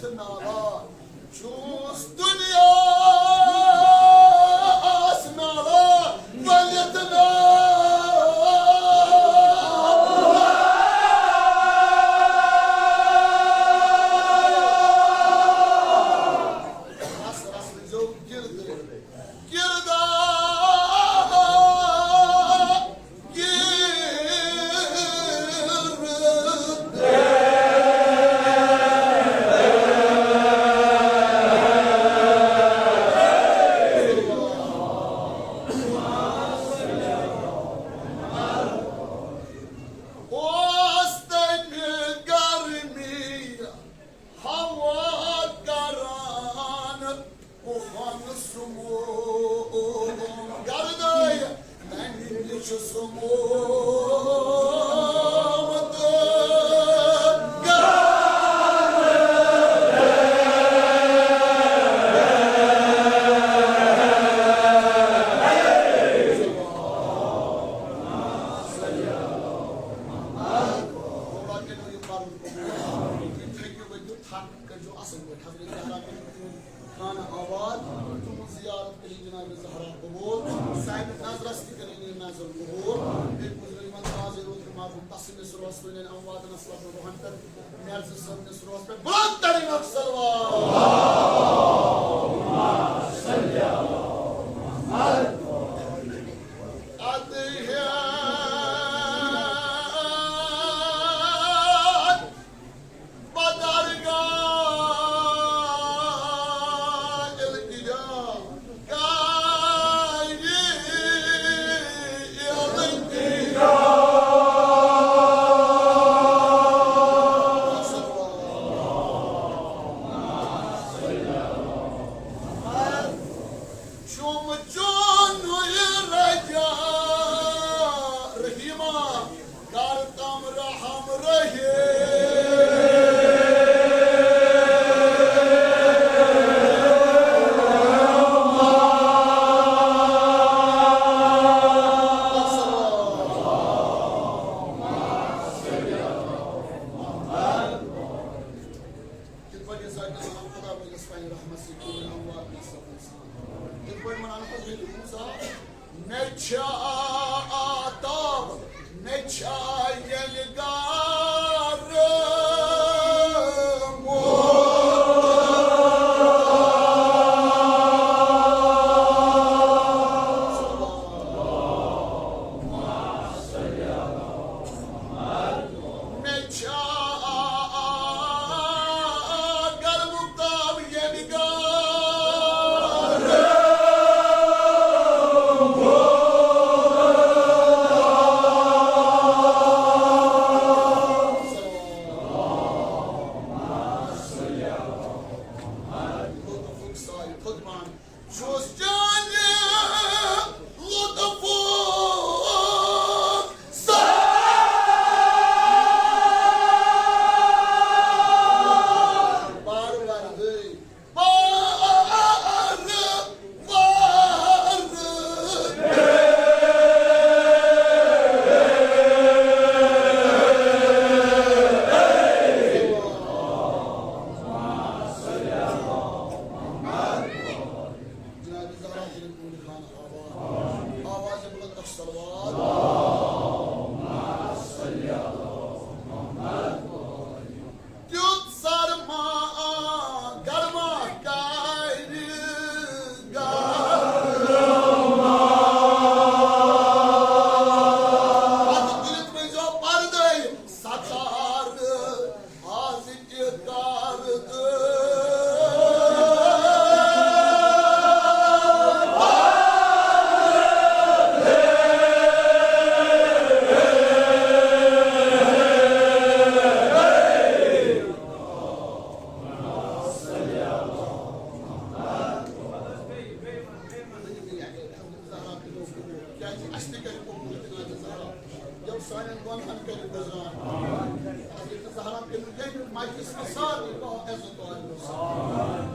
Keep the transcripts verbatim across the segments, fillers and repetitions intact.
نالان چھُس دُنیاہَس نالان ؤلِتھ نالان۔ رس رس ؤنۍزیو کِردار، کِردار۔ اوس تمہِ گرمی ہوا کران، کُفن سموم گردے، تمہِ نِش سموم تہٕ گردے۔ تھپھ کٔرۍزیو اصل پٲٹھۍ۔ حضرت زہرا کٔرِو تِہُنٛد خانہ آباد، تِہُنٛد زیارت کٔرِو جناب زہرا قبول، سانہِ نظرس تہِ کٔرِو یہِ نظر قبول۔ بیٚیہِ بوٗزِو یِمن تازٕ روزن مرحوم تسلیم سرورس، سٲنٮ۪ن امواتن اصل پٲٹھۍ رُحن پٮ۪ٹھ، مرزٕ صٲبنِس سرورس پٮ۪ٹھ بلند ترین اکھ صلوات۔ ادٕ ہیٚتھ بدرگاہ التجا کاری التجا۔ شوم چون رجا رحیمہ۔ کر تم رحم رحیم۔ کِتھ پٲٹھۍ یہِ سارنٕے وَنان، خۄدا پٲٹھۍ یۄس پنٛنہِ رحمت سۭتۍ پوٗرٕ اَموات نصرت اِنسان۔ کِتھ پٲٹھۍ وَنان حضرت موسیٰ، مےٚ چھا آتاب، مےٚ چھا ییٚلہِ گارٕ موت۔ مےٚ چھا گرمُک تاو ییٚمہِ گارٕ؟ لطفُک سایہِ خۄدمان چھُس چانہِ لطفُک سایہِ۔ بار وردٕے، بار وردٕے۔ جناب زہرا کٔرِو پوٗرٕ خانہٕ آباد۔ آواز بلند اکھ صلوات۔ تیُتھ سرما گرما کرِ گرما۔ پتہٕ تُلِتھ ؤنۍزیو پردے ستارٕ۔ آز تہِ کر تہٕ کیٛازِ اَسہِ تہِ کَرِ قبوٗل جناب زہرا۔ یِم سانٮ۪ن گۄنہَن کٔرِو گُزران۔ حضرت زہرا کٔرِو ییٚمہِ مجلس منٛز سارنٕے باعزت عالمو سان۔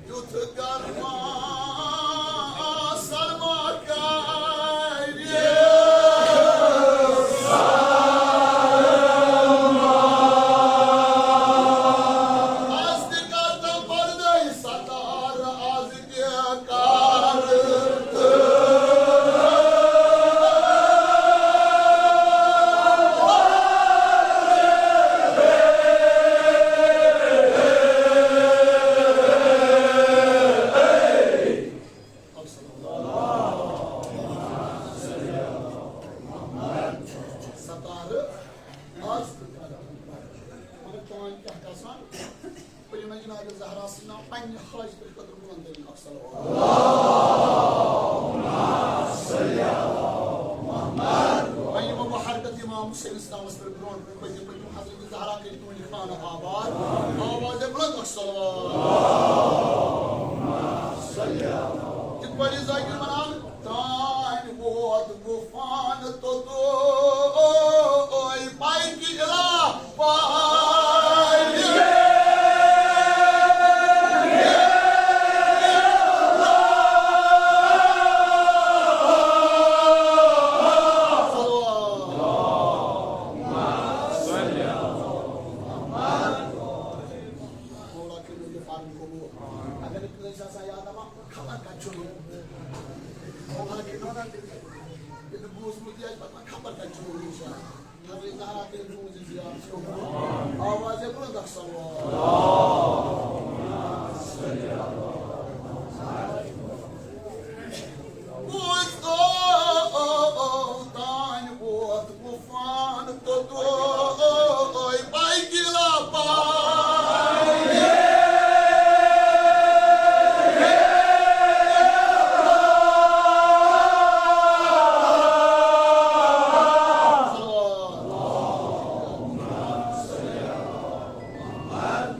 یُتھ گرما سرما کرِ سرما۔ از تہِ ناو پننہِ حاجتہٕ خٲطرٕ بُلنٛد کٔرِتھ اکھ صلوات۔ وۄنۍ یِمو بہٕ حرکت امام حسین اسلامس پٮ۪ٹھ برونٛٹھ برونٛٹھ پٔتِم پٔتِم حضرت زہرا کٔرِتھ تُہنٛدِ خانہٕ آباد۔ آوازے بُلنٛد اکھ صلوات۔ یِتھ پٲٹھۍ ذاکر ونان، تانۍ ووت گُفان توٚتُے پاے کہِ اِلا پاے۔ مولا کٔرِو یہِ پَنُن قبوٗل۔ اگر نہٕ کٲنٛسہِ آسان یاد، دَپان، خبر کَتہِ چھُ لوٚگمُت۔ مولا کٔرِو یہِ نہٕ بوٗزمُت تہِ آسہِ، دَپان، خبر کَتہِ چھُ لوٚگمُت شاید۔ حضرت زہرا کٔرِو تُہٕنٛز یہِ زیارت قبوٗل۔ آوازے بُلنٛد اکھ صلوات۔ بوٗزتو تانۍ ووت گُفان توٚتُے پاے کہِ اِلا پاے۔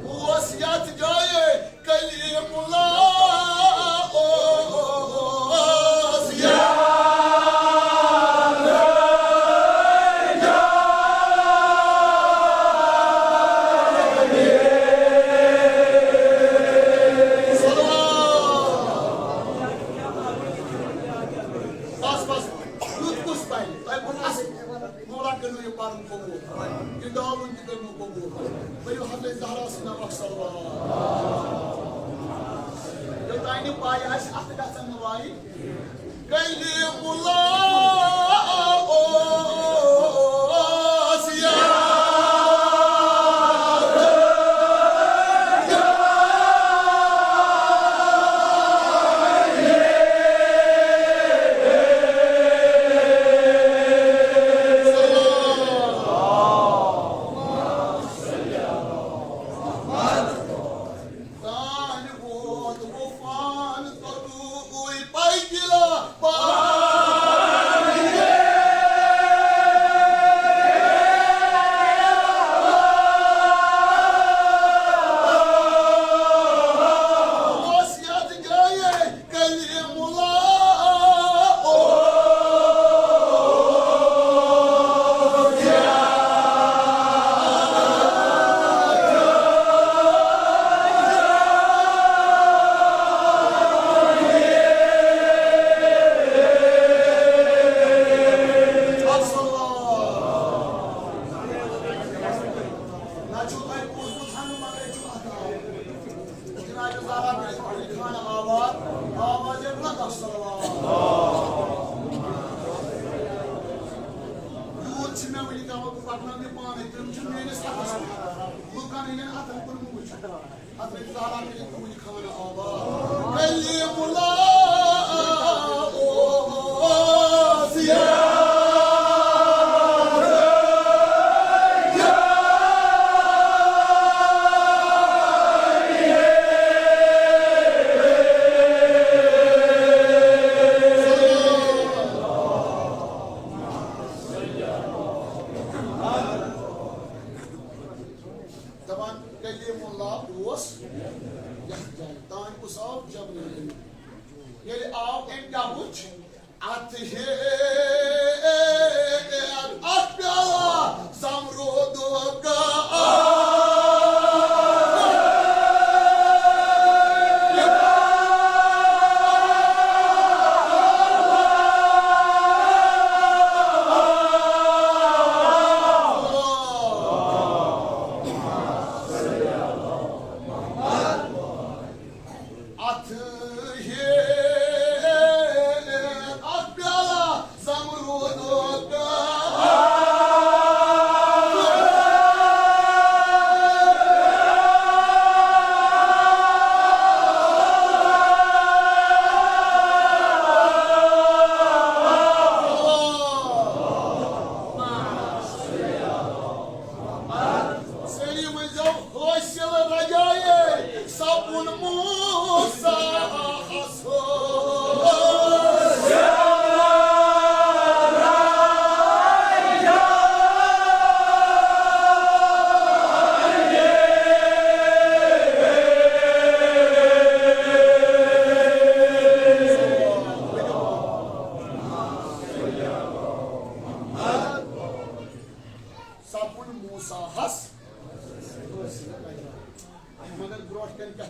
اوس یتھ جایہِ کلیم اللہ اوس یاد۔ بس، بس، یُتھ کُس بنہِ؟ تۄہہِ کوٚر اصٕل۔ مولا کٔرِو یہِ پَنُن قبوٗل۔ یہِ ڈالُن تہِ کٔرِو قبوٗل۔ ؤلِو حضرت زہرا سٕنٛدِ ناوٕ اکھ صلوات۔ یوٚتام نہٕ پَے آسہِ، اَتھٕ گژھن نہٕ وایِنۍ۔ کلیم اللہ اوس یاد۔ تانۍ ووت گُفان توٚتُے پاے کہِ اِلا پاے۔ اوس یتھ جایہِ کلیم اللہ اوس۔ نہ چھُو تۄہہِ بوٗزمُت ہنہٕ مگر چھُ اَتھ آمُت۔ جناب زہرا کٔرِتھ پنٕنۍ خانہٕ آباد، آوازے بُلند اکھ صلوات۔ یوٗت چھِ مےٚ وٕنہِ گامُک پکناونہِ پانے، تِم چھِ میٲنِس اَتھس کُن۔ لُکن ہٕنٛدٮ۪ن اَتھن کُن مہٕ وٕچھِو۔ حضرت زہرا کٔرِتھ تُہٕنٛدِ خانہٕ آباد۔ کلیم اللہ اوس یاد۔ دپان کلیم اللہ اوس یتھ جایہِ۔ تانۍ کُس آو؟ جبرائیل۔ ییٚلہِ آو، أمۍ کیٛاہ وُچھ؟ اتھ ہیٚتھ اکھ پیالہ زمرودُک آب۔ اتھ ہیٚتھ اکھ پیالہ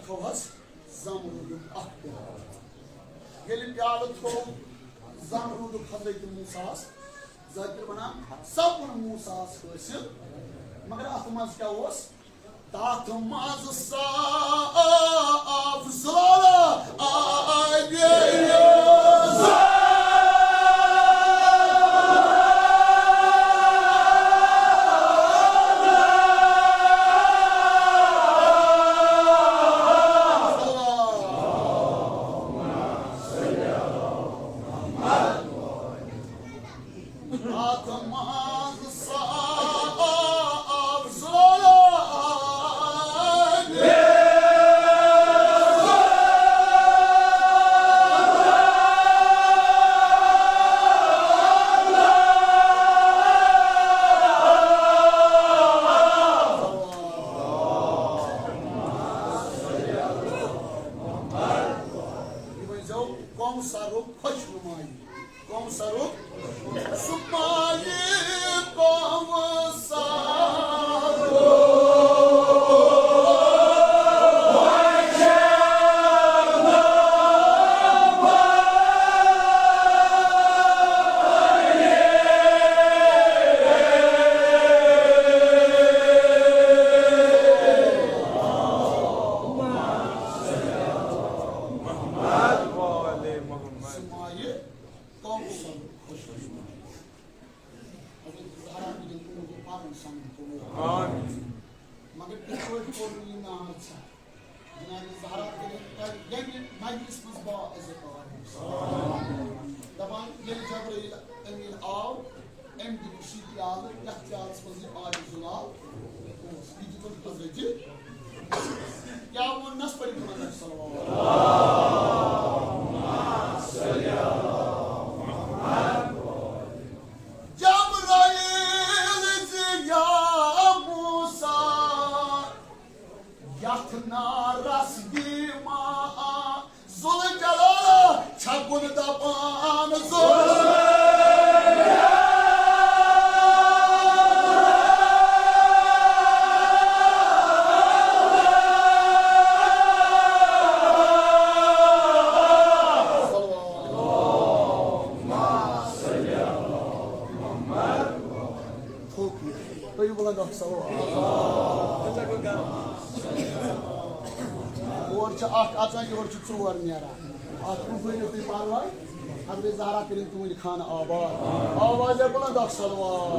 تھوہس زمرودُک اکھ پیالہٕ۔ ییٚلہِ پیالہٕ تھوٚو زمرودُک حضرت موسیٰ ہس، ذٲکِر ونان، سپُد موسیٰ ہس حٲصِل۔ مگر اتھ منٛز کیٛاہ اوس؟ تتھ منٛز صاف زلال آیہِ۔ یہِ ؤنۍزیو کوثرُک خۄش نُمایی۔ کوثرُک سُہ ماے کوثر۔ سُہ ماے کوثر۔ حضرت زہرا بی بی تِمن گوٚو پَنُن سَمجھ قبوٗل۔ آمین۔ مگر یِتھ پٲٹھۍ کوٚر نہٕ یہِ نار ژھٮ۪تھ۔ جناب زہرا کٔرِتھ تۄہہِ ییٚمہِ مجلس منٛز باعزت آو۔ دَپان ییٚلہِ جبرائیل امیٖن آو، أمۍ دیُت اسی پیالہٕ، یَتھ پیالَس منٛز یہِ آبِ زُلال اوس۔ یہِ دیُتُن حضرت۔ کیٛاہ ووٚننَس؟ پٔرِو تِمن پٮ۪ٹھ صلوات۔ جبرائیل زِ یا موسیٰ، یتھ نارس یی ما ذوالجلال چھکُن دپان ذوالجلال۔ تُہۍ بُلند اکھ صلوات۔ اورٕ چھِ اکھ اژان، یورٕ چھِ ژور نیران۔ اتھ کُن بٔرِو تُہۍ پرواے، حضرت زہرا کٔرِن تُہنٛدِ خانہٕ آباد۔ آوازِ بُلند اکھ صلوات۔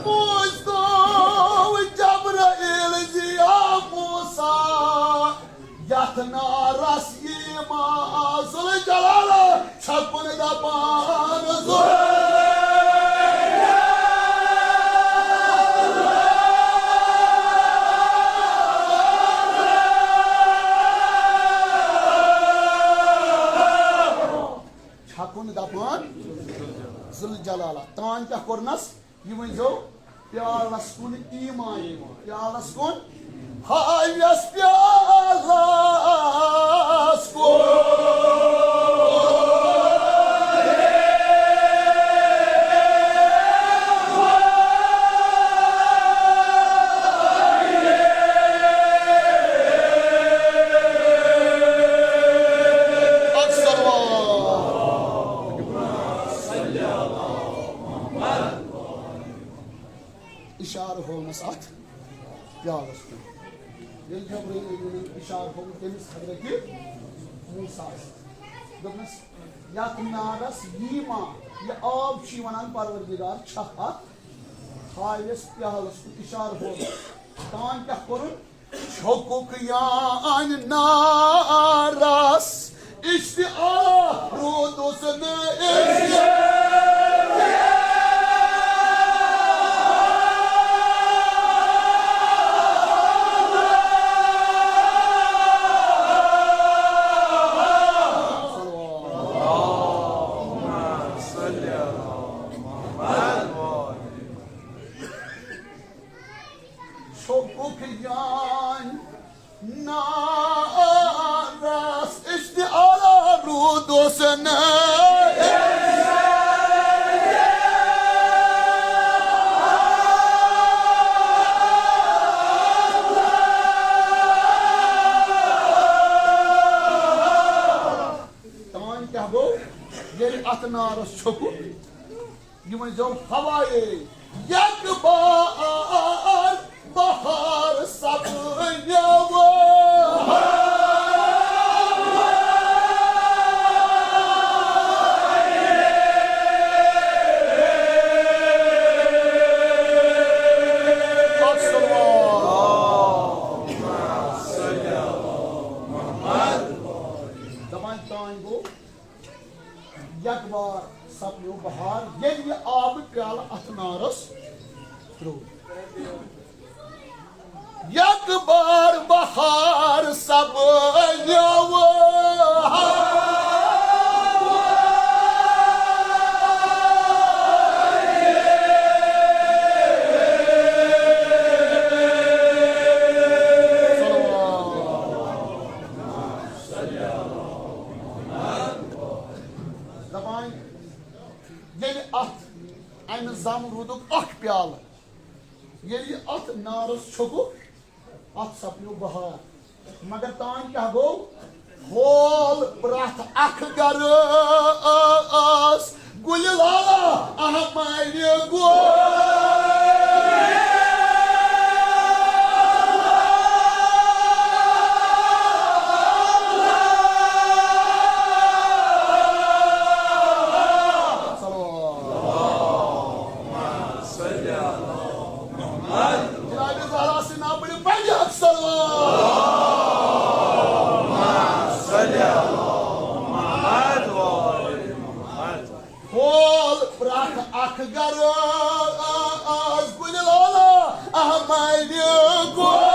بوزنو جبرائیل زِ یا موسیٰ، یتھ نارس یی ما ذوالجلال چھکُن دپان ذوالجلال۔ چھکُن دپان ذوالجلال۔ تان کیٛاہ کوٚرنس؟ یہِ ؤنۍزیو پیالس کُن ایمان۔ پیالس کُن۔ ہاویس پیالس کُن۔ اکثر۔ اشارٕ ہوونس اتھ پیالس کُن۔ ییٚلہِ جبرائیل امیٖنن اشارٕ ہوو تٔمِس حضرت موسیٰ ہس، دوٚپنس، یتھ نارس یی ما، یہِ آب چھُ یہِ ونان پروردگار چھکھ اتھ۔ ہاویس پیالس کُن اشارٕ ہوو۔ تان کیٛاہ کوٚرُن؟ چھوٚکُکھ یان نارس اشتعال روٗدُس نہٕ اشتعال۔ چھوٚکُکھ یان نارس اشتعال روٗدُس نہٕ۔ ییٚلہِ اَتھ نارَس چھوٚکُکھ، یہِ ؤنۍزیو ہوایے، یک بار بہار سپنیو۔ دپان تام گوٚو، یک بار سپنیو بہار، ییٚلہِ یہِ آبہٕ پیالہٕ اَتھ نارَس ترٛوو۔ یک بار بہار سپنیو۔ دپان، ییٚلہِ اَتھ اَمہِ زَمرُدُک اَکھ پیالہٕ، ییٚلہِ یہِ اَتھ نارَس چھوٚکُکھ، اَتھ سَپنیو بہار۔ مگر تام کیٛاہ گوٚو؟ ہول پرٛٮ۪تھ اَکھ گَرٕ ٲس گُلہِ لالا احمدِ گوٚو۔ جناب زہرا سٕنٛدِ ناوٕ پٔرِو پنٛجاب صلوات۔ ہول پرٛٮ۪تھ اَکھ گَرٕ ٲس گُلہِ لالا احمدِ گوٚو۔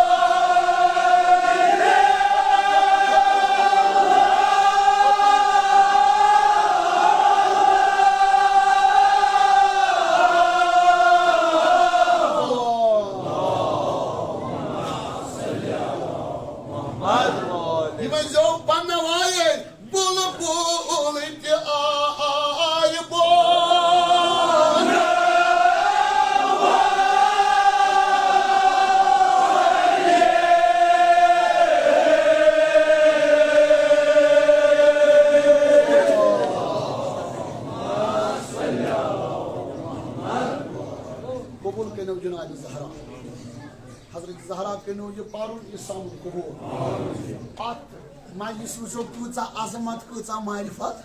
یہِ ؤنۍزیو پننہٕ وایے، بُلبُل تہِ آیہِ بۄن۔ قبول کٔرِو جناب زہرا۔ حضرت زہرا کٔرِو یہِ پَرُن، یہِ سَمُن قبول۔ اَتھ مجلس وٕچھو، کۭژاہ عظمت، کۭژاہ معرفت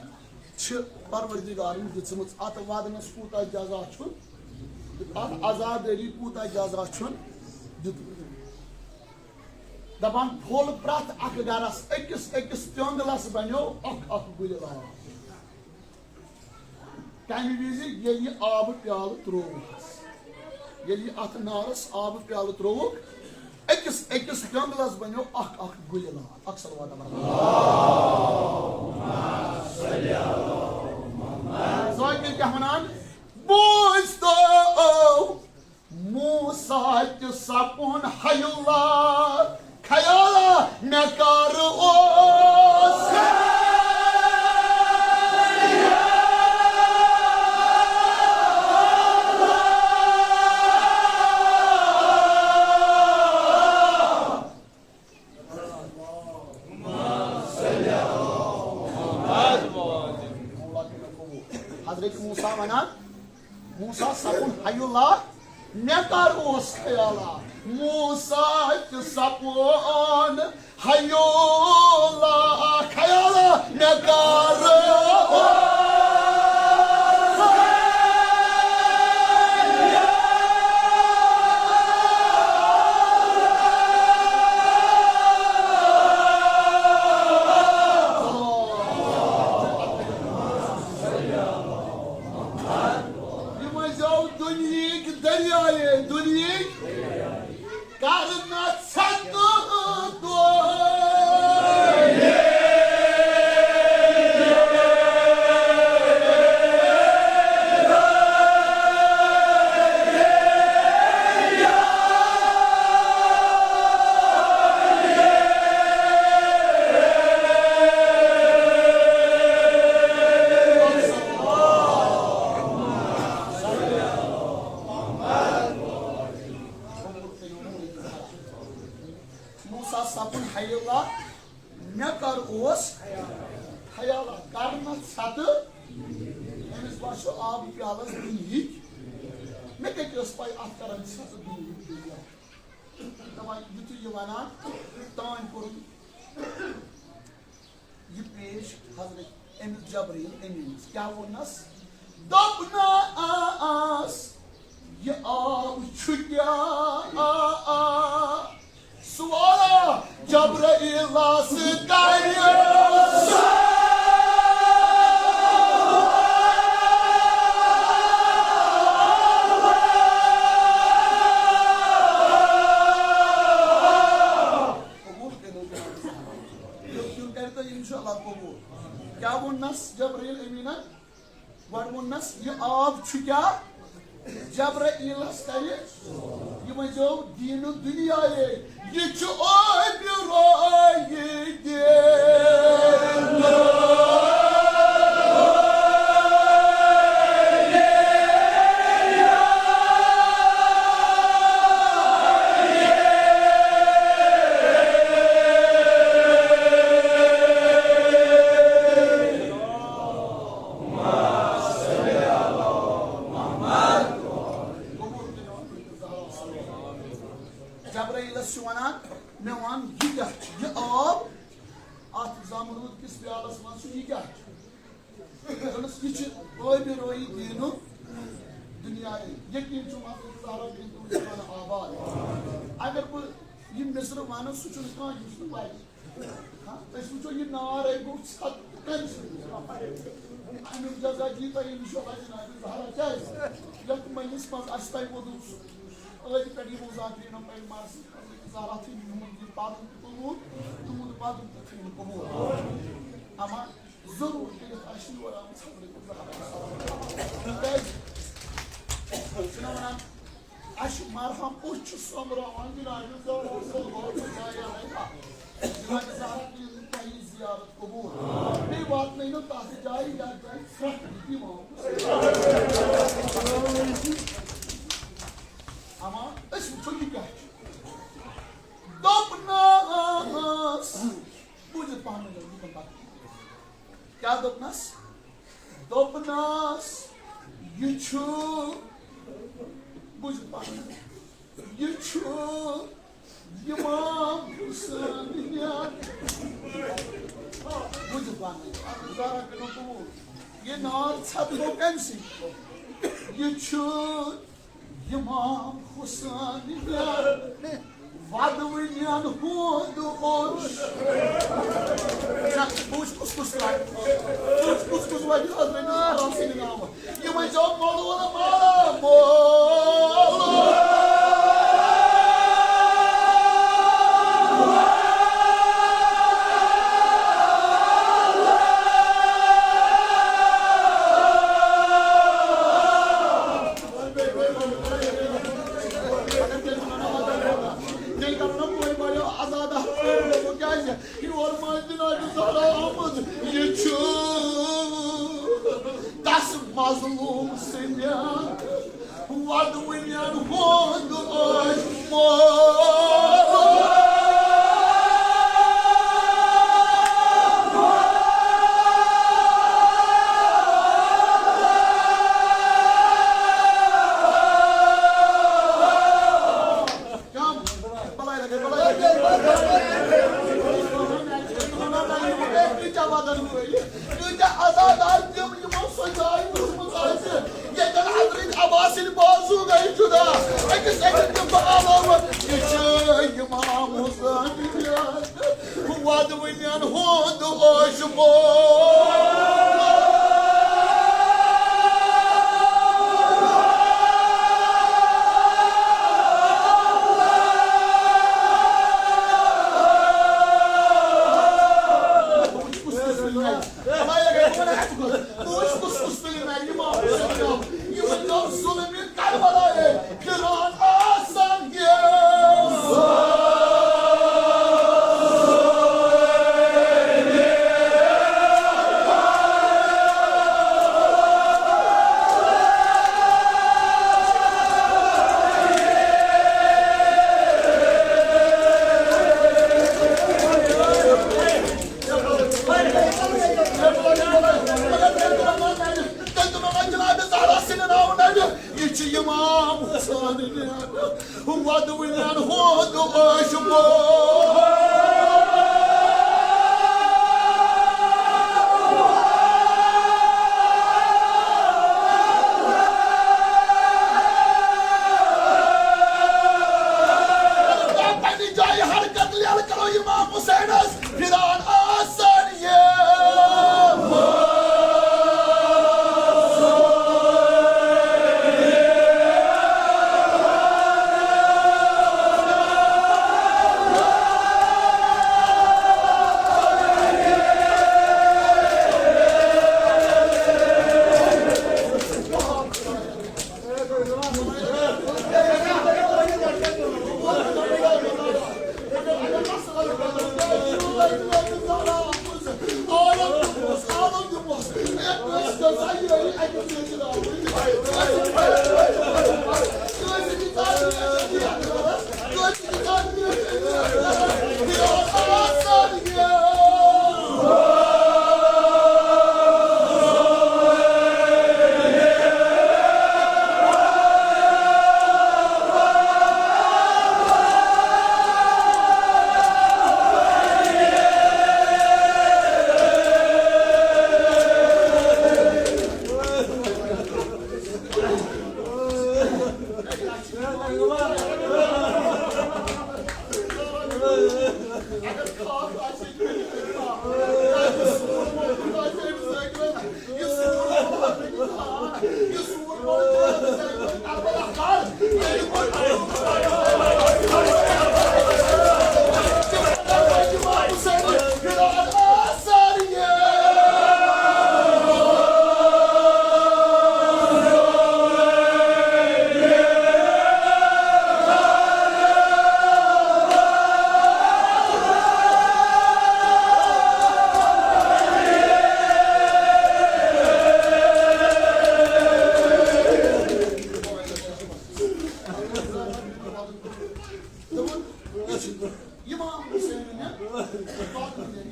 چھِ پروردگارن دِژمٕژ۔ اَتھ وَدنَس کوٗتاہ جزا چھُ، اَتھ عزادٲری کوٗتاہ جزا چھُن دیُتمُت۔ دَپان، پھوٚل پرٛٮ۪تھ اَکھ گَرَس، أکِس أکِس تیوٚنٛگلَس بَنیو اَکھ اَکھ گُلہِ لال۔ تَمہِ وِزِ ییٚلہِ یہِ آبہٕ پیالہٕ ترٛووُکھ، ییٚلہِ یہِ اَتھ نارَس آبہٕ پیالہٕ ترٛووُکھ، أکِس أکِس جنٛگلَس بَنیو اَکھ اَکھ گُلہِ لال۔ اَکھ صلوات برابر۔ ذاکر کیٛاہ وَنان؟ بوٗزۍ تو موسیٰ تہِ سپُن حی اللہ، خیالا مےٚ کر اوس۔ حضرت موسیٰ ونان، موسیٰ سپُن حی اللہ، مےٚ کر اوس خیالا؟ موسیٰ تہِ سپُن حی اللہ، خیالا مےٚ کر اوس۔ یِم ٲسۍ زیو دُنیہٕکۍ دٔریایے، دُنیہٕکۍ کرنہٕ ژھٮ۪تہٕ دۄہ۔ بہٕ چھُ آب پیالس دُنہِکۍ۔ مےٚ کتہِ ٲس پَے اَتھ کران چھِ سُہ دُنہِکۍ دٔلیٖل؟ دَپان یِتھُے یہِ وَنان، تام کوٚرُن یہِ پیش حضرت أمِس جبرائیل أمیٖنَس۔ کیٛاہ ووٚننَس؟ دوٚپنَس، یہِ آب چھُ کیٛاہ؟ سوال جبرائیلس کرِ۔ قبول کٔرِو۔ یوٚت یُن کرِ تۄہہِ انشاءاللہ قبول۔ کیٛاہ ووٚننَس جبرائیل امیٖنن؟ گۄڈٕ ووٚننَس، یہِ آب چھُ کیٛاہ؟ جبرائیلس کرِ، یہِ ؤنۍزیو دیٖنہٕ دُنیاہے، یہِ چھُ آبِ رویہِ دیٖنہٕ۔ جبرائیلس چھُ وَنان، مےٚ وَن، یہِ کیٛاہ چھُ؟ یہِ آب اَتھ زمرود کِس پیالس منٛز چھُ، یہِ کیٛاہ چھُ؟ دوٚپنَس، یہِ چھُ آبِ رویہِ دیٖنہٕ دُنیاہے۔ یقیٖن چھُ، مطلب، زہرا بِنت عمر آباد۔ اگر بہٕ یہِ مصرٕ وَنہٕ، سُہ چھُنہٕ کانٛہہ یُس نہٕ وَتہِ۔ ہاں، أسۍ وٕچھو یہِ نار ہے گوٚو ژھٮ۪تھ کَمہِ سۭتۍ؟ اَمیُک جزا دِیہِ تۄہہِ اِنشاءاللہ جناب زہرا۔ کیٛازِ؟ یَتھ مٔنٛزِس منٛز اَسہِ تۄہہِ ووٚنوُ سُہ أتھۍ پٮ۪ٹھ یِمو ذاکرینو پٮ۪ٹھ مارسٕے حضرت زہرا تھٲیِن یِہُنٛد یہِ پَرُن تہِ قبوٗل، تِہُنٛد وَدُن تہِ تھٲیِن قبوٗل۔ اَما ضروٗر کٔرِتھ آسہِ یور آمٕژ حضرت زہرا۔ کیٛازِ؟ چھُنہ وَنان، اَسہِ چھُ مرہم، أسۍ چھِ سۄمبراوان جناب زہرا صٲب، جناب زہرا کٔرِن تۄہہِ زیارت قبوٗل۔ بیٚیہِ واتنٲیِو تَتھ جایہِ یَتھ جایہِ ژھرٛٹھ دِتھ یِمو۔ اَما أسۍ وٕچھو یہِ کیٛاہ چھُ۔ دوٚپنَس، بوٗزِتھ پَہَم ؤنِو، یہِ کَمہِ پَتہٕ۔ کیٛاہ دوٚپنَس؟ دوٚپنَس، یہِ چھُ، بوٗزِو پَنُن، یہِ چھُ اِمام حُسین۔ بوٗزِو پَنُن، اَتھ زارا کٔرِو قبوٗل۔ یہِ نار ژھٮ۪تھ گوٚو کَمہِ سۭتۍ؟ یہِ چھُ اِمام حُسین مےٚ وَدوٕنٮ۪ن ہُنٛد اوس۔ نہ، بہٕ وٕچھ کُس کُس وَدِ۔ بہٕ وٕچھ کُس کُس وَدِ حضرت حسن سٕنٛدِ ناوٕ۔ یہِ ؤنۍ زیو مولوٗ نہٕ مولوٗ، مولوٗ۔ تیٚلہِ کرو نا بٲے بارٮ۪و عزادار، کیٛازِ یور منٛز جناب زہرا آمٕژ، یہِ چھُ تس مظلوم سٕنٛدٮ۪ن وَدوٕنٮ۪ن ہُنٛد اوس مول۔ کم؟ بلائے لگے، بلائے لگے۔ کۭتیٛاہ وَدَن وٲلۍ، کۭتیٛاہ عزادار تِم یِمو سۄ جاے وٕچھمٕژ آسہِ، ییٚتٮ۪ن حضرت عباسٕنۍ بازو گٔے جُدا، أکِس أکِس تِم بہٕ علاوٕ۔ یہِ چھُ امام حسین وۄدوٕنٮ۪ن ہُنٛد عٲشقو۔ پننہِ جایہِ حرکت لیل کرو امام حسینس۔ پھران آسن یہِ۔ امام حسین،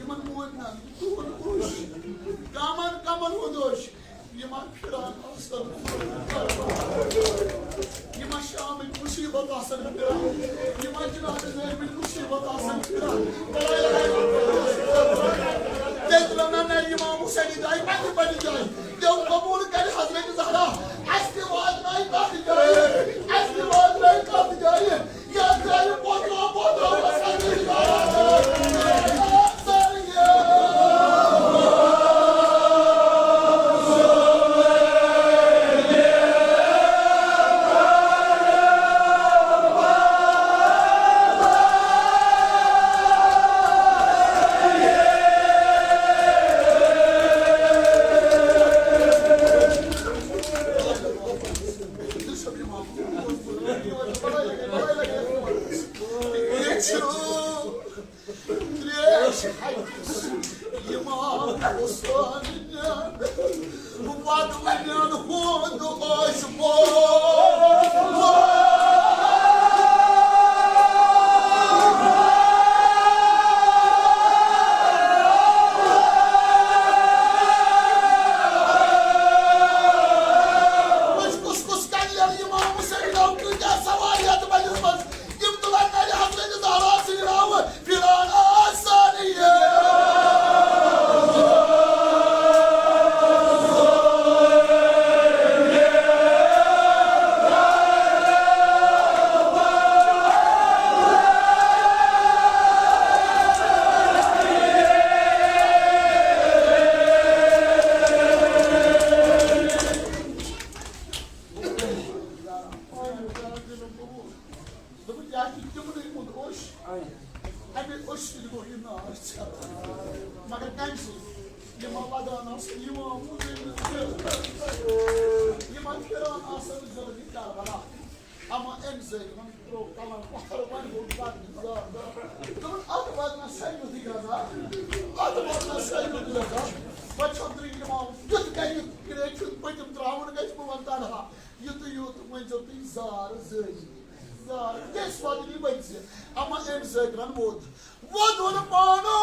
یمن مومنن ہُنٛد عٲشق، کمن کمن ہُنٛد عٲشق؟ یِمن پھِران آسن، یِمن شامٕکۍ مُصیٖبت آسن پھِران، یِمن جناب زینبٕکۍ مُصیٖبت آسن پھِران۔ تیٚلہِ ترٛٲو نہ مےٚ اِمام حُسینہِ جایہِ، پننہِ پننہِ جایہِ۔ تٔمۍ قبوٗل کرِ حضرت زہرا، اَسہِ تہِ واتنایہِ تَتھ جایہِ، اَسہِ تہِ واتنایہِ تَتھ جایہِ۔ تریش ہتس امام حسین وۄدوٕنٮ۪ن ہُنٛد اوس کُس کُس کنہِ ییٚلہِ امام حسین نو کۭتیاہ سوال یتھ بٔلِس منٛز؟ تِم تُلن نرِ حضرت زہرا سٕنٛدِ راوٕ پھِران آسان یہِ۔ دوٚپُن، یہِ ہا چھُ تِمنٕے ہُنٛد اوٚش، اَمے اوٚشہِ سۭتۍ گوٚو یہِ ناو ژھٮ۪تھ۔ مگر کَمہِ سۭتۍ؟ یِمن لگان آسہٕ، یِوان وُزٕرۍ، یِمن پھِران آسن ضروٗری کربلا۔ اما اَمہِ سۭتۍ وۄنۍ ترٛوو کلن پتھر، وۄنۍ گوٚو بدنہٕ زیادٕ۔ دوٚپُن، اَتھ واتنس ساروٕے غذا، اَتھ واتنس ساروٕے غذا۔ وۄنۍ چھۄکھ درٕنۍ یِوان، یُتھ گرِ یُتھ گرے چھُ پٔتِم ترٛاوُن گژھِ، بہٕ وَنہٕ تنہا۔ یُتُے یوت ؤنۍزیو تُہۍ زار زٲری۔ زار کیٛازِ وَدنی ؤنۍ زِ؟ اما اَمہِ سۭتۍ رَن ووت۔ ووٚدُن پانو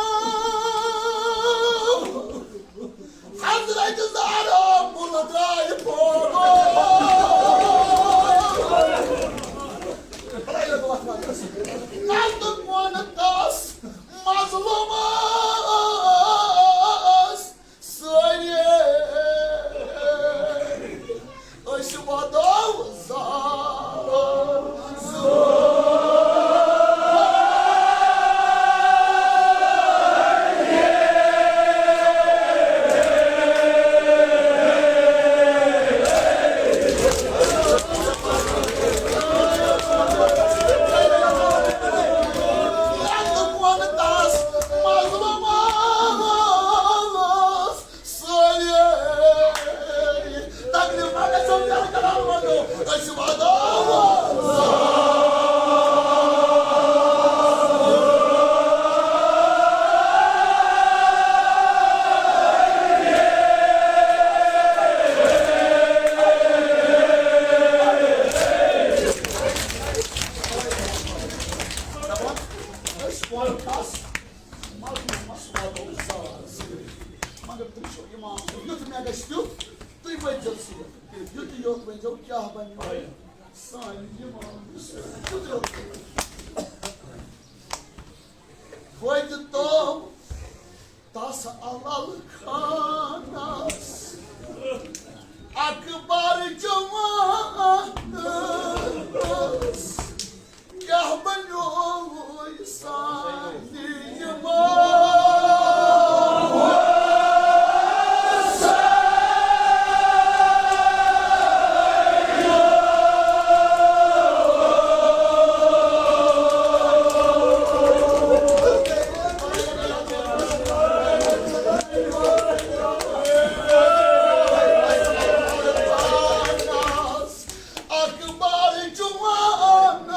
حضرت زہرا مُلہٕ درٛاے پانو۔ یُتُے یوت ؤنۍزیو، کیٛاہ بَنیو سانہِ یِمام حُسین؟ یُتُے یوت ؤنۍزیو۔ توتہِ تو تس علل خانس اکبر جوانس، کیٛاہ بنیووُے سانہِ یِمو؟ اکبر جوانس۔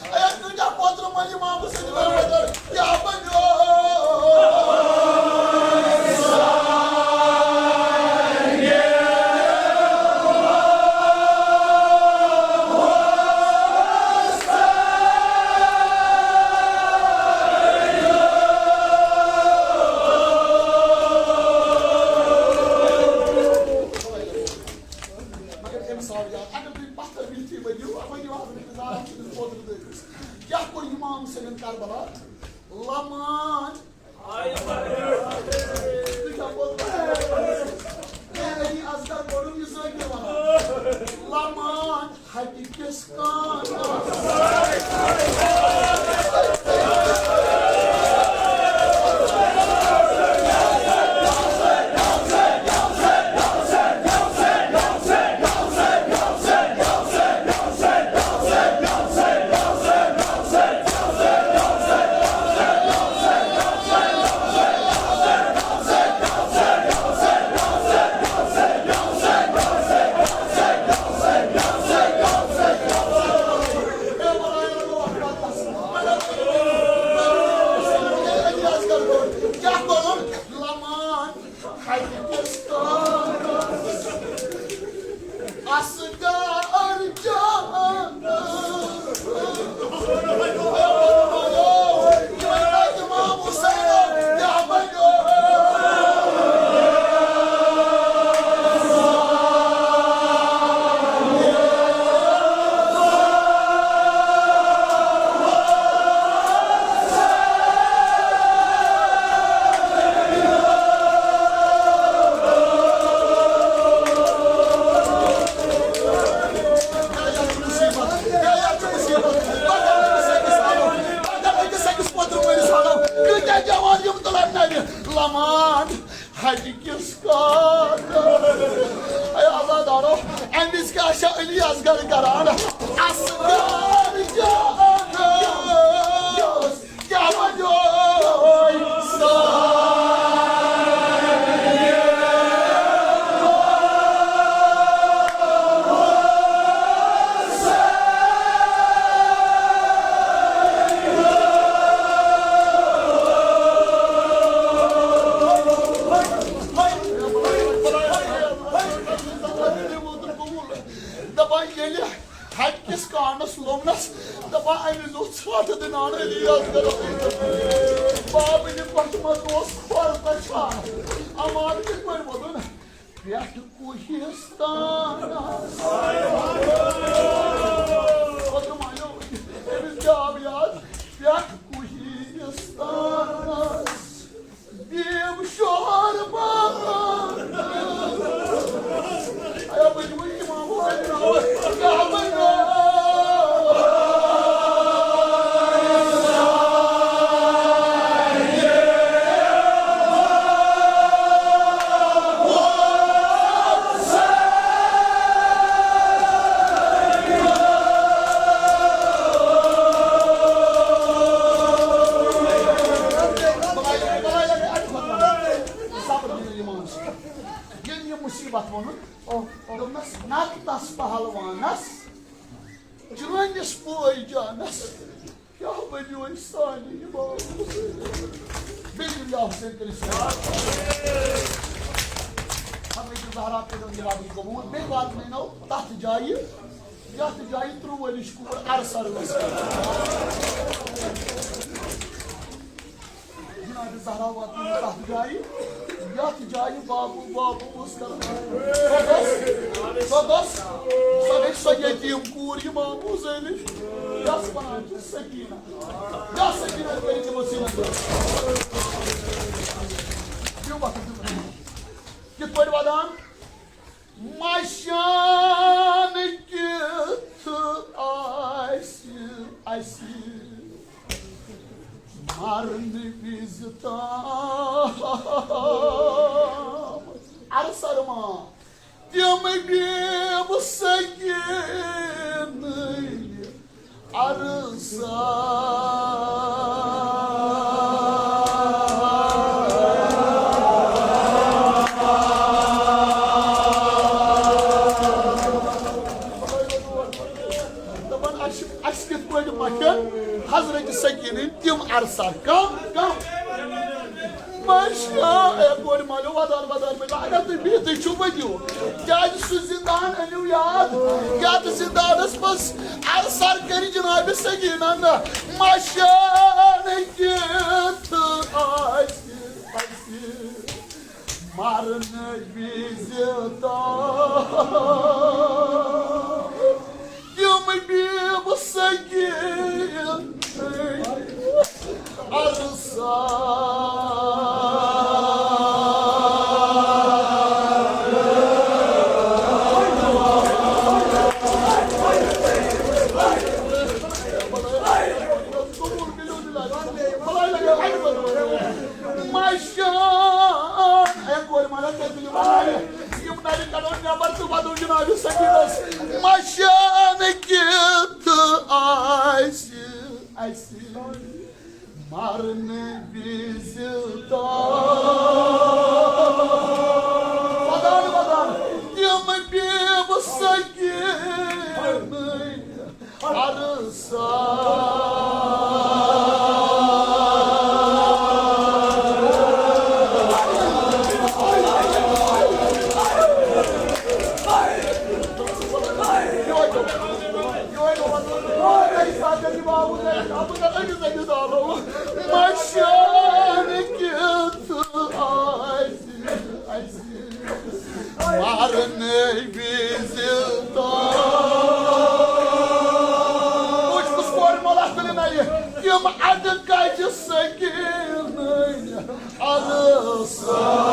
اے، کۭتیٛاہ پوترٕ منٛز امام حسین برابر، کیٛاہ بنیو؟ مگر أمِس آو یاد، اگر تُہۍ پتھر بِہتھٕے ؤنِو، ؤنِو حضرت زہرا چھِ أمِس اوترٕ دٲرِتھ۔ کیٛاہ کوٚر اِمام حُسینن کربلا؟ لمان۔ تُہۍ کیٛاہ کوٚر؟ اے علی اصغر کوٚرُم یہِ زٲنۍ تہِ وَنان۔ لمان۔ ہَٹہِ کِس کانَس۔ کیٛاہ کوٚرُن؟ لمان ہَٹہِ کِس کانَس۔ اصغر جان۔ لمان ہَٹہِ کِس کانَس۔ اے عزادارو، اَمہِ وِزِ کیٛاہ چھا علی اصغر کران؟ اصغر جان۔ کیٛاہ بنیو سانہِ؟ دپان ییٚلہِ ہَٹہِ کِس کانَس لوٚمنَس، دَپان، أمِس اوس ژھرٛٹھ دِنان علی اصغر۔ بابٕنہِ کۄٹھِ منٛز اوس کھۄر تَچھان۔ اَمانہٕ کِتھ پٲٹھۍ ووٚدُن؟ پٮ۪ٹھ کوہِستانَس۔ پَتہٕ مانیو أمِس کیٛاہ آو یاد؟ پٮ۪ٹھ کوہِستانَس۔ دیو شہر بابا۔ اے بجوئی امام حسین راوت، کعبہ۔ صبر دِنہٕ یِمن۔ ییٚلہِ یہِ مُصیٖبت ووٚنُن، دوٚپنَس، نَتہٕ تَس پہلوانَس، چٲنِس پٲے جانَس، کیٛاہ ؤنِو أسۍ سانہِ یِمو؟ بیٚیہِ دِیِو یا حُسین کٔرِتھ سلام۔ حضرت زہرا کٔرِو یہِ وعدٕ قبوٗل، بیٚیہِ واتنٲینو تَتھ جایہِ، یَتھ جایہِ ترٛوٚو ؤرِش کوٗر عرسَر ٲس۔ جناب زہرا واتنٲو تَتھ جایہِ، یتھ جایہِ بابو بابو اوس کران۔ سۄ گٔژھ، سۄ گٔژھ، سۄ گٔے سۄ یتیٖم کوٗر امام حسینٕچ، یۄس ونان چھِ سکینہ۔ یا سکینہ کٔرِتھ یِمو سیٖنن پٮ۪ٹھ۔ دِیِو وقت، دِیِو وقت۔ کِتھ پٲٹھۍ ودان؟ مشان کیُتھ آسہِ اَسہِ مرنہٕ وِزِ تام۔ عرض سرما تِم بیب سکیٖنٕے۔ عرض دپان، اَسہِ، اَسہِ کِتھ پٲٹھۍ مۄکھن حضرت سکیٖنٕنۍ تِم عرصہ؟ کم، کم؟ ماشا، اے کورِ مالیو، ودان، ودان، مےٚ اگر تُہۍ بِہتٕے چھِو، ؤنِو۔ کیٛازِ سُہ زِندان أنِو یاد، یَتھ زِندانَس منٛز عرصہ کٔرۍ جناب سکیٖنہ نہ۔ ماشا، نہٕ کینٛہہ تہٕ آسہِ، آسہِ۔ مرنہٕ وِزِ تام تِم بیب سکیٖن عرصہ۔ مشان، اے کورِ مالیو، تُہۍ تُلِو وۄنۍ۔ یِم نَرِ کَڑو نٮ۪بر تہٕ وَدو جناب سکیٖنَس۔ مشان کیُتھ آسہِ اَسہِ مرنہٕ وِزِ تام۔ وَدان، وَدان، تِم بیب سکیٖنٕے۔ عرصہ۔ مشان کیُتھ آسہِ اَسہِ مرنہٕ وِزِ تام۔ وٕچھ، کُس کورِ مۄلہ تُلہِ نَرِ، تِم اَڈٕ کَجہِ سکیٖنٕے عرصہ۔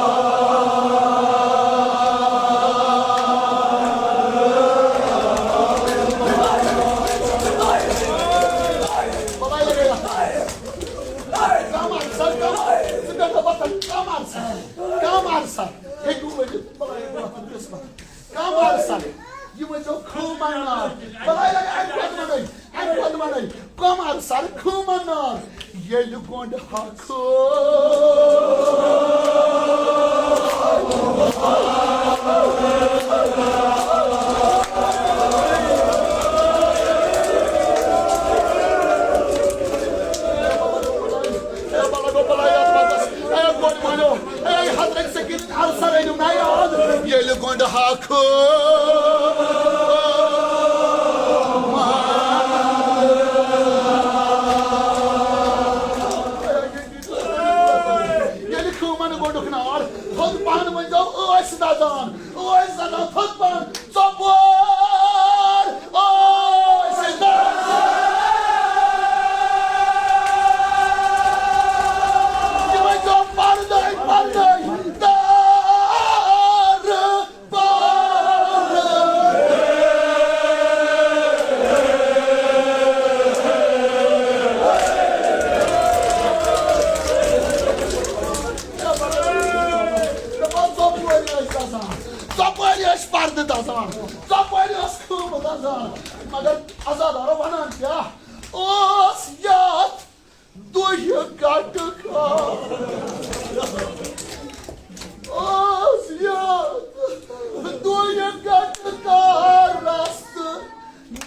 کم عرصہ، کم، ژٕ بیٚہہ نہٕ وۄتھان، کم عرصہ، کم عرصہ ہیٚکِو ؤنِتھ؟ بلاے لگے وۄتھُن قٕسمت۔ کم عرصہ؟ یہِ ؤنۍزیو خۭمن نار۔ بلاے لگے اَمہِ پتہٕ وَنَے، اَمہِ پتہٕ وَنَے۔ کم عرصہ خۭمن نار؟ ییٚلہِ گۄنٛڈٕ ہا خٲ- اے بلا گو بلا یتھ وقتس، اے کورِ مالیو، اے حضرت سکیٖن عرصہ رٔنِو نا یاد۔ ییٚلہِ گۄنٛڈٕ ہا خٲ- ییٚلہِ خۭمن گۄنٛڈُک نار تھوٚد پہن ؤنۍزیو ٲسۍ دزان، ٲسۍ دزان تھوٚد پہن۔ ژۄپٲرۍ ٲسۍ دزان۔ یہِ ؤنۍزیو پردے، پردے، دارٕ۔ دپان ژۄپٲرۍ ٲسۍ دزان، ژۄپٲرۍ ٲسۍ پردٕ دزان، ژۄپٲرۍ ٲس خۭمہٕ دزان۔ مگر عزادارو ونان کیٛاہ اوس یتھ؟ دُہہِ گٹہٕ کار اوس یاد، دُہہِ گٹہٕ کار رستہٕ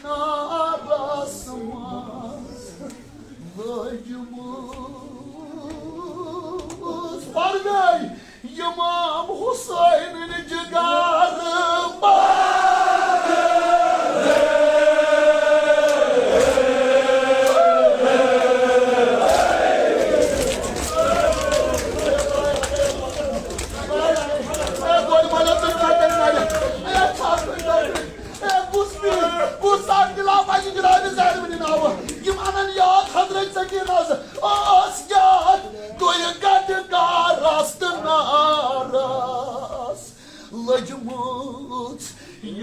نارس منٛز لٲجمٕژ۔ پردے امام حسین جگار۔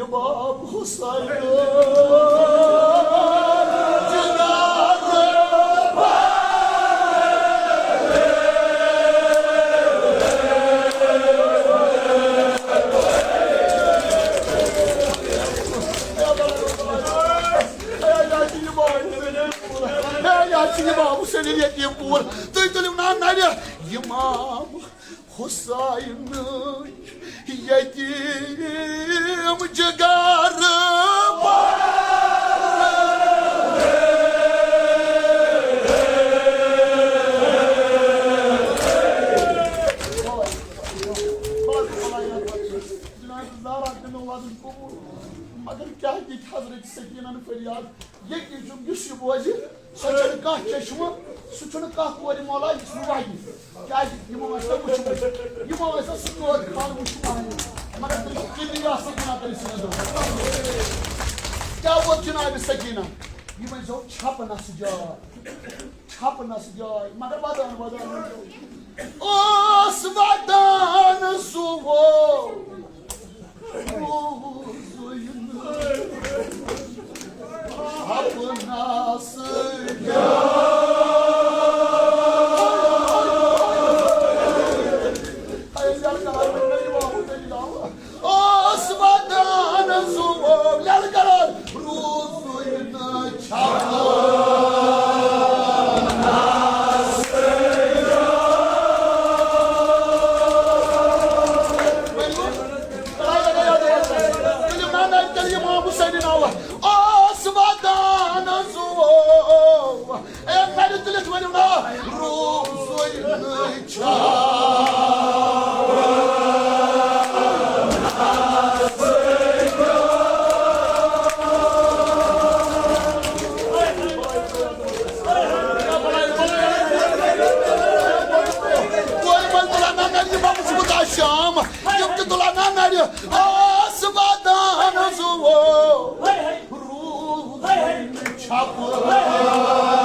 امام حسین۔ ہے، یہِ حظ چھِ امام حسین یتیٖم کوٗر۔ تُہۍ تُلِو نا نرِ امام حسین یتیٖم جگر۔ جناب زہرا دِنو وعدٕ قبول۔ مگر کیٛاہ دِتھ حضرت سکینن فریاد؟ ییٚتہِ چھُ، یُس یہِ بوزِ، سُہ چھُنہٕ کانٛہہ چشمہٕ، سُہ چھُنہٕ کانٛہہ کورِ مولا، یُس نہٕ وَنہِ۔ کیٛازِ یِمو ٲسۍ نہٕ وٕچھمٕتۍ، یِمو ٲسۍ نہٕ سُہ قٲد خان وٕچھمُت۔ مگر تٔمۍ کِبریا سکینہ کٔرِتھ سِنٛدو۔ کیٛاہ ووت جناب سکینہ؟ یِمَے زو چھَپہٕ نَسہٕ جاے۔ چھپنس جاے، مگر ودان ودان ٲس ودان زُوو۔ روزُے نہٕ چھپنس جاے۔ اوس ودان زُوو للہٕ کران، روٗزُے نہٕ چھپنس۔ ؤلِو، ؤلِو، ؤلِو، امام حسین ناوہ۔ اوس ودان زُوو اے نرِ تُلِتھ ؤنِو نا، روٗزُے نہٕ چھا۔ کورِ منٛز تُلان نا نرِ، یہِ بَبہٕ چھُ خۄدا شام، یِم تہِ تُلان نا نرِ، آس وادان زُوو۔ روٗد چھپہٕ۔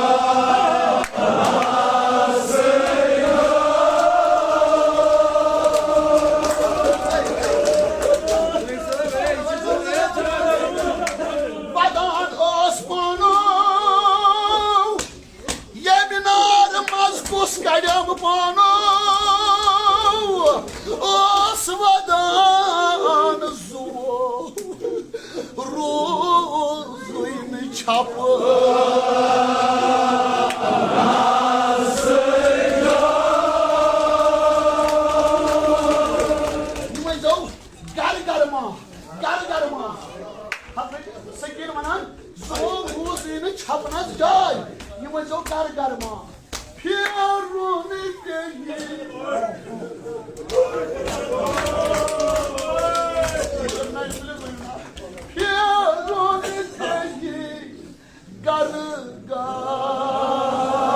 ودان اوس پانو، ییٚمہِ نارٕ منٛز کُس کڑٮ۪م پانو، اوس ودان زُوو۔ روٗزُے نہٕ چھپہٕ۔ یہِ ؤنۍ زیو گرٕ گرٕ ما، گرٕ گرٕ ما۔ حضرت سکین ونان، زُوو روٗزُے نہٕ چھپنس جاے۔ یہِ ؤنۍ زیو گرٕ گرٕ ما۔ پھیرُن پیٚیہِ۔ پھیرُن پیٚیہِ گرٕ گرٕ۔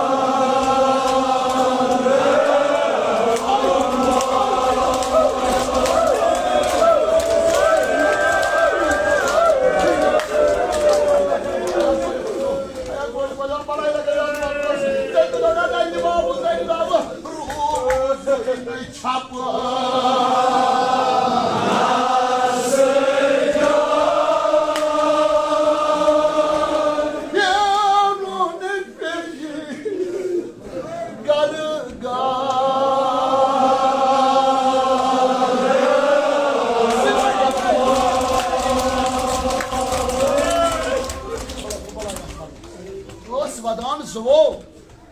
ٲس ودان زُوو،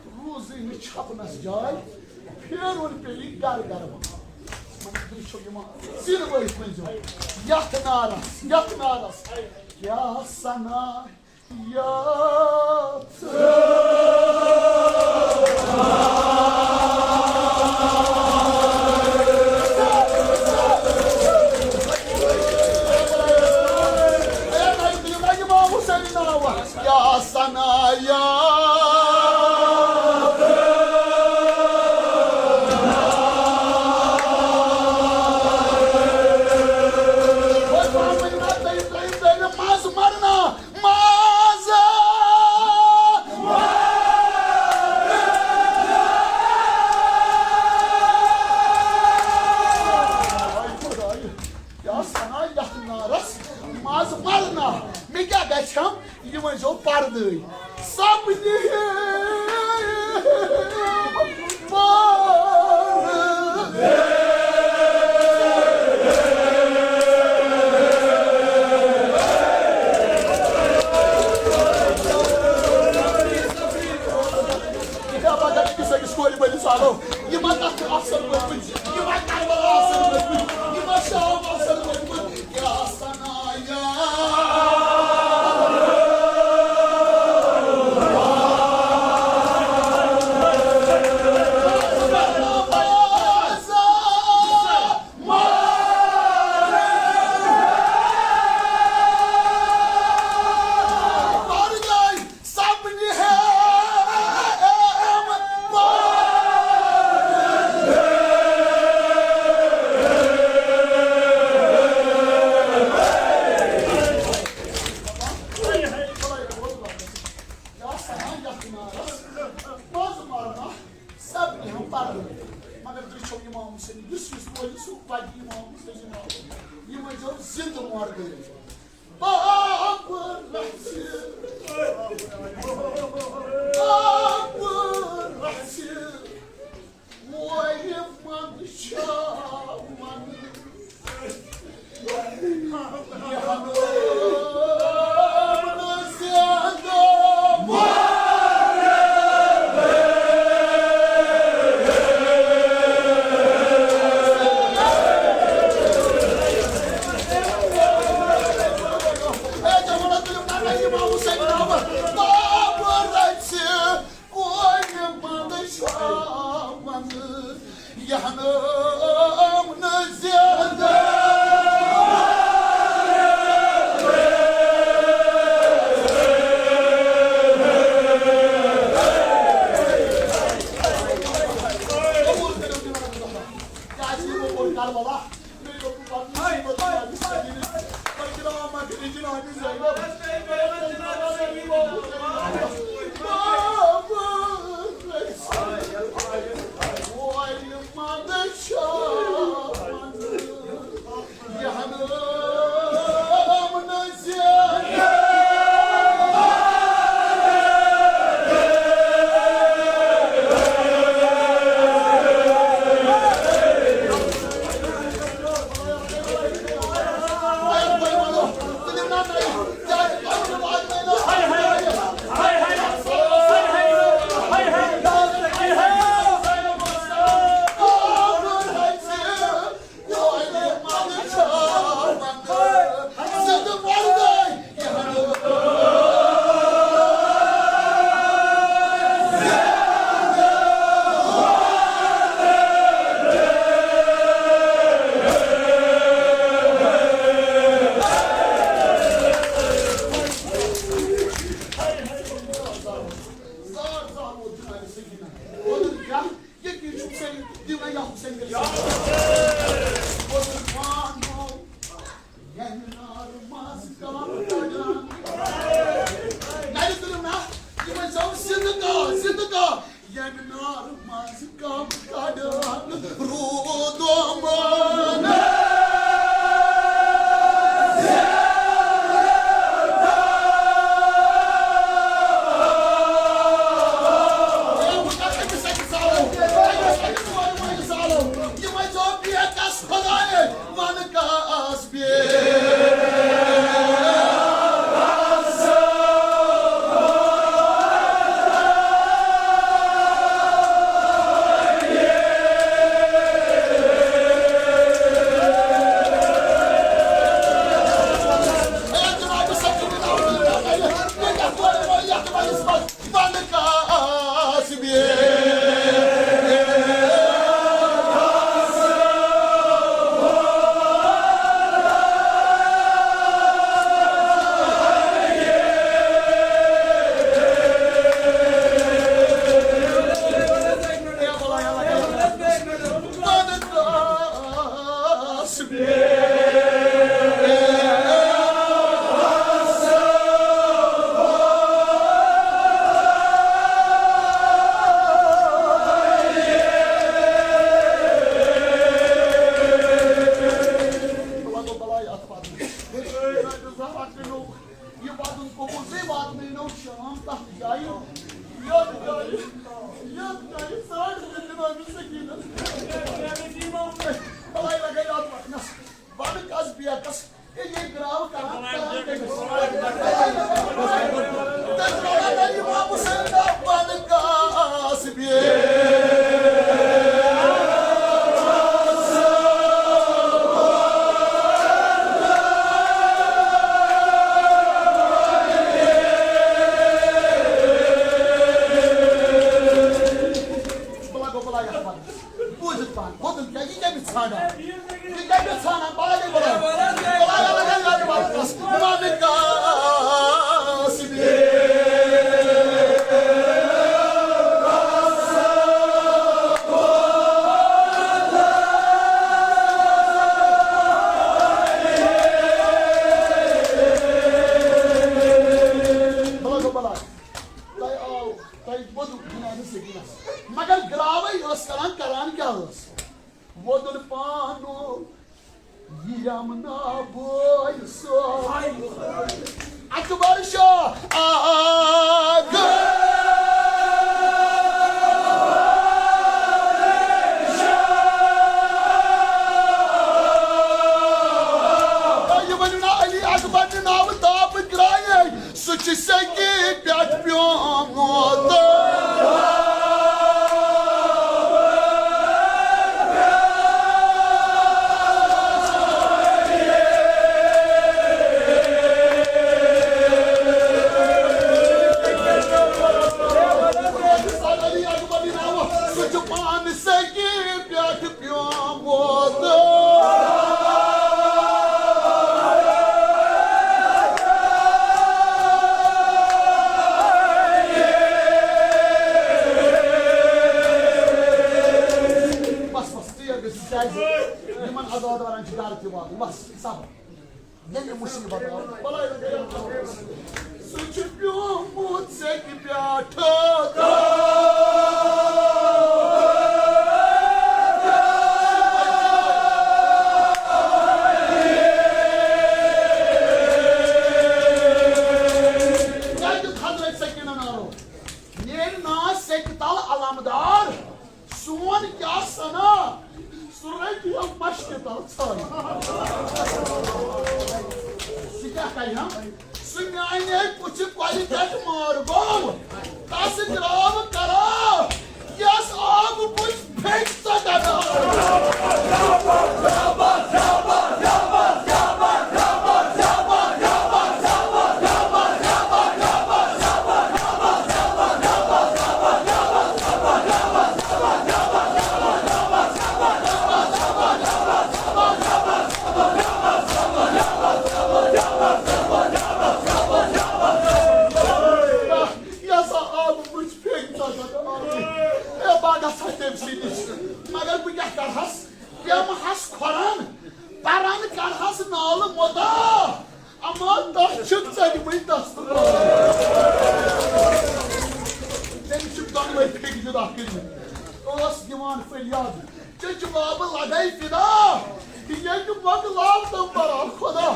روٗزٕے نہٕ چھپنس جاے، پھیرُن پیٚیہِ گرٕ گرٕ وَنُن۔ مگر تُہۍ چھِو یِوان زِنۍ وٲتۍ ؤنۍزیو یَتھ نارس، یَتھ نارس، کیٛاہ سنا یَتھ۔ اے نبی، یِمو حسین ناوس۔ یا ثنایا۔ وۄنۍ ؤنِو نا تُہۍ، تُہۍ، تُہۍ مَزٕ مَرنا، مَزٕ۔ یا ثنا، یا نارس منٛز مرنا، مےٚ کیٛاہ گژھٮ۪م؟ یہِ ؤنۍزیو پردٕے۔ سپنہِ یہِ ما تَتھ چھُ اَفسَر وٲتمٕتۍ؟ یہِ ما کَربَلا اَفسَر وٲتمٕتۍ؟ یہِ ما شام اَفسَر وٲتمٕتۍ؟ کیٛاہ سنایا؟ مگر تُہۍ چھِو اِمام حُسین، یُس یُس بولہِ سُہ پَکہِ اِمام حُسین۔ یہِ ؤنۍزیو زِندٕ مردٕے۔ باب رژھِ، باب رژھِ، وورِ منٛز چھا ونہٕ۔ یہِ وَدُن قبوٗل، بیٚیہِ واتنٲینو شام تَتھ جایہِ، یَتھ جایہِ، یَتھ جایہِ سٲڑۍ زٕ جنابِ سکیٖنَس۔ بَلاے لَگے اَتھ وَتنَس۔ بَنہٕ کَس بیکَس، یہِ یہِ گرٛاو کَران، کَران کٔمِس؟ تٔمۍ وَنان، "نہ، یہِ ما بہٕ سُنٛد بَنہٕ کَس بیکَس؟" بہٕ لَگو، بہٕ لَگہٕ اَتھ وَتَس۔ بوٗزِتھ پَہَن، وۄدُن کیٛاہ، یہِ کیٛاہ چھِ ژھانٛڈان؟ یہِ کیٛاہ چھِ ژھانٛڈان؟ بَلاے گٔے بَلاے۔ بَلاے، بَلاے، بَلاے، بَلاے، بَلاے۔ بَلاے گوٚو بَلاے۔ تۄہہِ آو، تۄہہِ ووٚنوٕ جنابِ سکیٖنَس۔ مگر گرٛاوٕے ٲس کران، کران کیٛاہ ٲس؟ ووٚدُن پانو یہِ یَمنا بٲے صٲب۔ اکبر شاہ آغا۔ یہِ ؤنِو نا علی اکبر نہِ ناوٕ تاپہٕ درٛایے۔ سُہ چھُ سیٚکہِ پٮ۪ٹھ پیومُت۔ سُہ چھُ پانہٕ سیٚکہِ پٮ۪ٹھ پیومُت۔ بس، بس، ژیر گٔژھِو، کیٛازِ یِمن عزادارن چھُ گرٕ تہِ واتُن۔ بس، صبر۔ ییٚلہِ مُصیٖبت آو، بلاے لگے۔ سُہ چھُ پیومُت سیٚکہِ پٮ۪ٹھ۔ کیٛازِ حضرت سکینہ نارو نیرِ ناز سیٚکہِ تل علمدار۔ سون کیٛاہ سنا، سُہ رٹہِ ہم مشکہِ تل ژھانہِ۔ سُہ کیٛاہ کرِ ہم؟ سُہ میانے کُچھِ کۄلہِ پٮ۪ٹھ مار گوٚو، تس درٛاو کرا، یس آب بُتھِ پھیٚکۍ ژٹان۔ یہِ ہسا آو بُتھِ پھیٚکۍ ژٹان۔ اے، بہٕ گژھٕ ہا تٔمۍ سٕے نِش۔ مگر بہٕ کیٛاہ کرٕ ہس؟ تِم ہس کھۄرن، پرن کرہس نالہٕ مُدا، اما تس چھِکھ ژٔلمٕتۍ دستہٕ۔ تٔمِس چھِکھ دۄنوَے پھیٚکہِ جُدا کٔرمٕتۍ۔ ٲس دِوان فریاد، چچہِ بابہٕ لگے فدا، ییٚتہِ مۄکلاو تِم برا خدا۔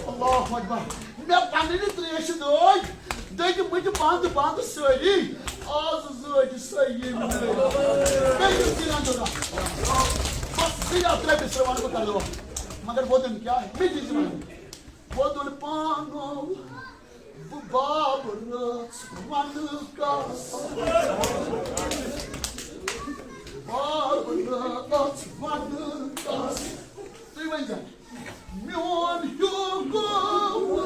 اللہ اکبر۔ مےٚ پننہِ تریشہِ دٲدۍ دٔگۍ مٕتۍ بند بند سٲری، آز زٲج سۄ ییٚمہِ دٲدۍ۔ مےٚ یِم دِنَن دُنیا۔ بس زٕ یا ترٛےٚ بِسرٕ وَنہٕ بہٕ کَرٕ دوا۔ مگر وۄدُن کیٛاہ؟ مےٚ دِژ وَنُن۔ وۄدُن پانو بہٕ باب رٲژ وَنہٕ کَس۔ باب رٲژ وَنہٕ کَس۔ تُہۍ ؤنۍ زیو۔ میون ہیوٗ گوٚو۔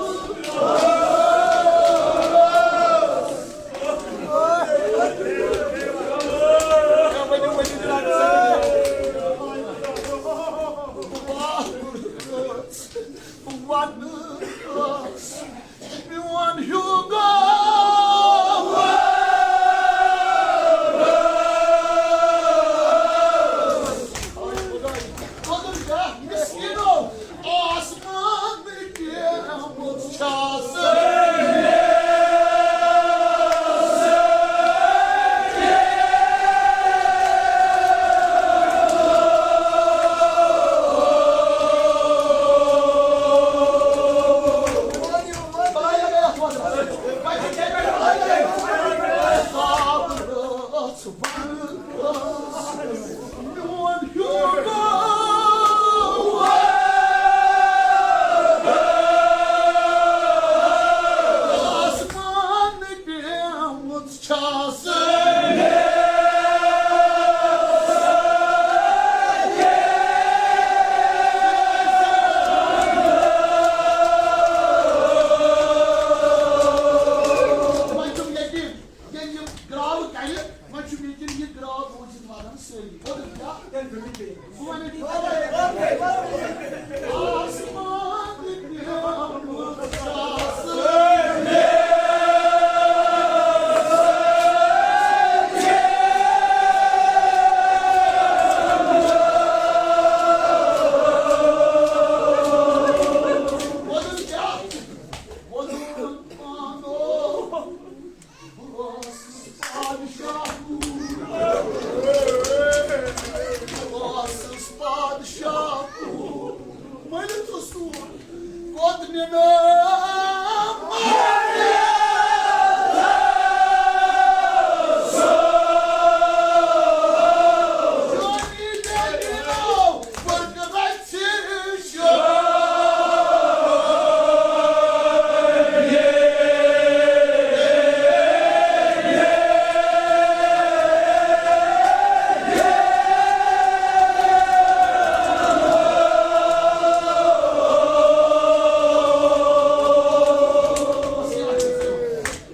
وَنہٕ ٲس میون ہیوٗ گوٚو۔ خۄدایا، مسکیٖنو، آسمان پیومُت چھا سٲری۔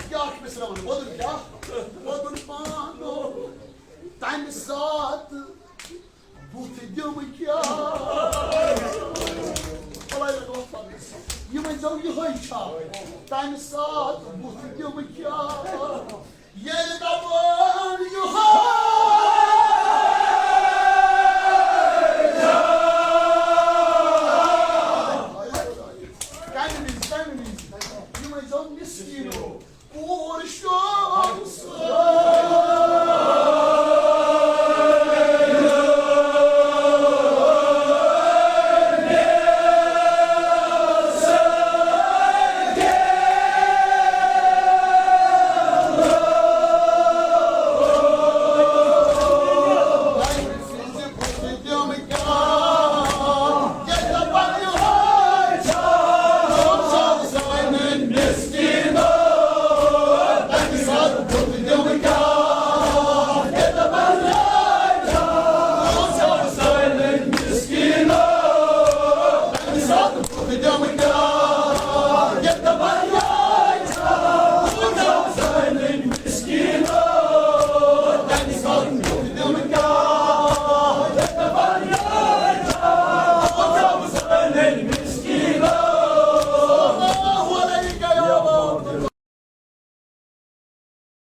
کیٛاہ چھُ مےٚ سرٛاوُن؟ وۄدُن کیٛاہ؟ وۄدُن پانہٕ۔ تَمہِ ساتہٕ بُتھ دِمہٕ کیٛاہ؟ یہِ ؤنۍ زیو یِہوٚے چھا؟ تَمہِ ساتہٕ بُتھ دِمہٕ کیٛاہ؟ ییٚلہِ دَپان یِہوٚے